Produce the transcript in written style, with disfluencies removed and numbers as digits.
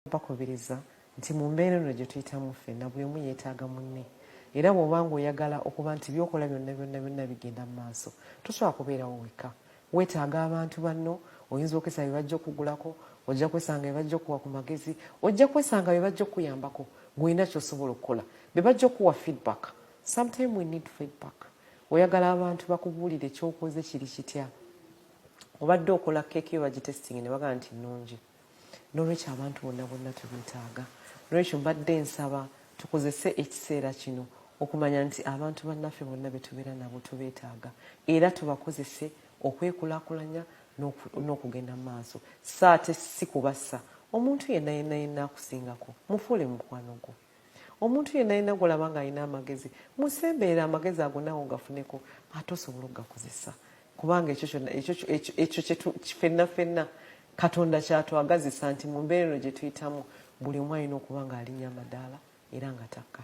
Bakubiriza nti mu mbeera eno gye tuyitamu ffenna, buli omu yeetaaga munne. Era bw'oba ng'oyagala okuba nti by'okola byonna byonna byonna bigenda mu maaso, tosobola kubeerawo wekka. Weetaaga abantu banno. Oyinza okwesanga be bajja okugulako, ojja kwesanga be bajja okuwa ku magezi, ojja kwesanga be bajja okukuyambako ng'olina ky'osobola okukola, be bajja okuwa feedback. Sometime we need feedback. Oyagala abantu bakubuulire ky'okoze kiri kitya. Obadde okola keeki yo, bagitestinge ne bagamba nti nnungi. N'olwekyo abantu bonna bonna tubeetaaga. N'olwekyo mbadde nsaba tukozese ekiseera kino okumanya nti abantu bannaffe bonna be tubeera nabo tubeetaaga, era tubakozese okwekulaakulanya n'okugenda mu maaso, so ate si kubassa. Omuntu yenna yenna yenna akusingako, mufuule mukwano gwo. Omuntu yenna yenna gw'olaba ng'alina amagezi, musemberere, amagezi ago naawe ogafuneko, ate osobola okugakozesa, kubanga ekyo kyonna ekyo ffenna ffenna Katonda kyatwagazisa nti mu mbeera eno gye tuyitamu, buli omu alina okuba ng'alinnya amadaala era nga takka.